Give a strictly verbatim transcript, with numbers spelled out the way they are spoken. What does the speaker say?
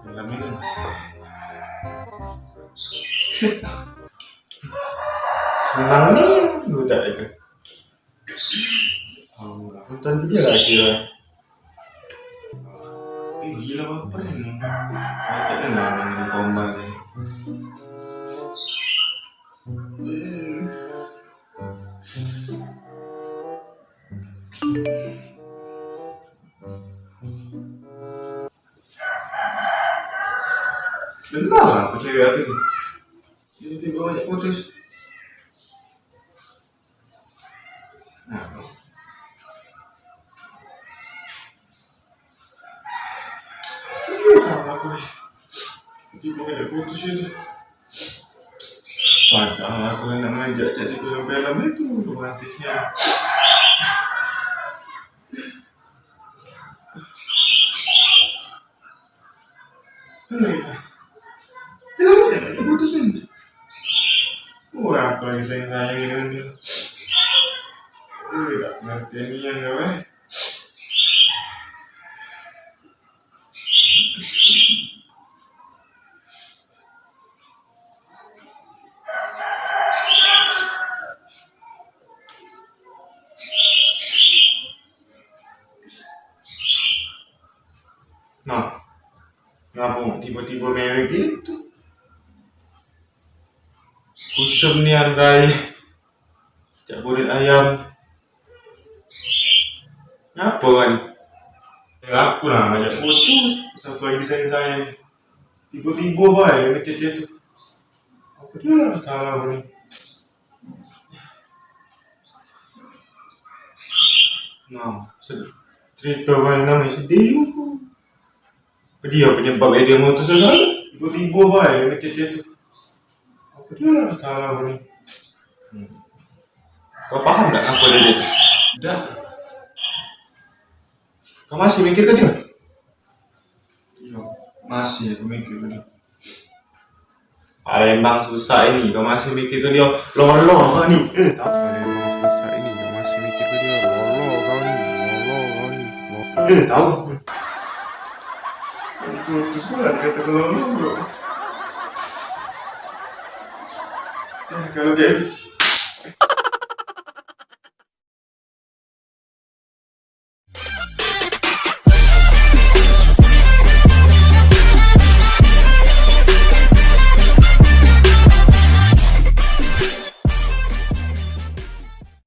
Malam ini. Senang ni budak itu. Oh, aku tadi dia lagi lah. Eh, gila, baper ini. Macam ni lah main gombal ni. Benar lah, aku cewek aku ni. Tiba-tiba banyak putus. Nah. Aduh, sama aku ni. Tiba banyak putus itu. Padahal aku nak ngajak jadi film-film itu romantisnya. Hei, kenapa dia tak putusin? Wah, aku lagi sayang-sayang dengan dia. Wih, tak ngerti ni yang kau, eh. Nah, ngapo tiba-tiba mewek gitu? Kusem nian rai. Cak kulit ayam. Ngapo kan? Ya, aku lah ngajak putus. Siapa lagi sayang-sayang? Tiba-tiba bae mikir dia tu. Apa dia lah salah aku ni? Nah, sedih. Cerita kan namanya sedih juga. Apa dia penyebab dia mutus tu? Tiba-tiba bae mikir dia tu. Apa dia lah salah aku ni? Hmm. Kau paham tak apa dia tu? Dak. Kau masih mikir ke dia? Iyo, masih aku mikir ke dia. Palembang susah ini, kau masih mikir ke dia? Lolo kau ni. Eh, tak. Palembang susah ini, kau masih mikir ke dia? Lolo kau ni, lolo kau ni. Lo- Eh, tahu. Putus pula kata ke lolo, bro. Eh, kalau dia